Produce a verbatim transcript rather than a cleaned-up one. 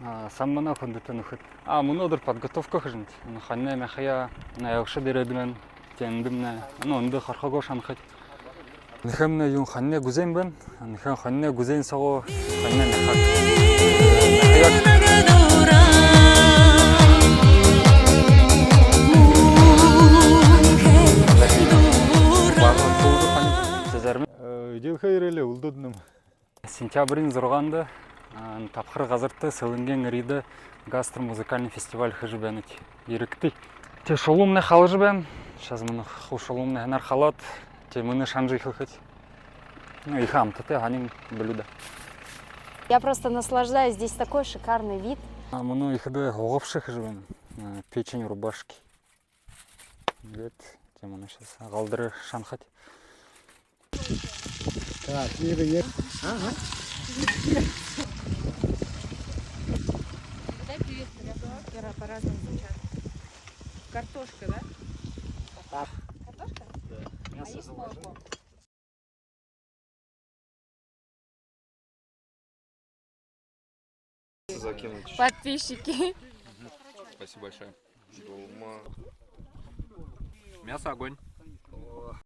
А, сайн байна, хүндэтэ нүхэд. А, мүнөөдэр подготовка хэжэ байнабди. Энэ хонинай мяхаяа, энэ айлшад ерээд байна. Тиигээд эндэмнай, ну, эндэ хорхоогоо шанахабди. Энэхэмнай юун, хонинай гүзээн байна. Энэхэн хонинай гүзээн соогоо хонинай мяха. Мяхаяа. Э, эдеэлхэеэ ерээлээ, үлдөөд юм. Сентябриин зургаанда, а, Табхар газарта Сэлэнгын эрьедэ гастромузыкальный фестиваль хэжэ байнабди. Ерэгты. Тээ шулуумнай халажа байна. Сейчас мүнөө хуу шулуумнай һайнаар халаад, тээ мүнөө шанажа эхилхэбди. Ну, ехэ амтатай һонин блюдо. Я просто наслаждаюсь, здесь такой шикарный вид. А, мүнөө ехэдээ һугабша хэжэ байна. А, печень рубашки. Тиигээд, тээ мүнөө сейчас гал дээрэ шанахабди. Так, Ира, Ира. Ага. Дай привет, Ира, по-разному звучат. Картошка, да? Так. Картошка? Да. А есть молоко? Закинуть. Подписчики. Спасибо большое. Долма. Мясо огонь.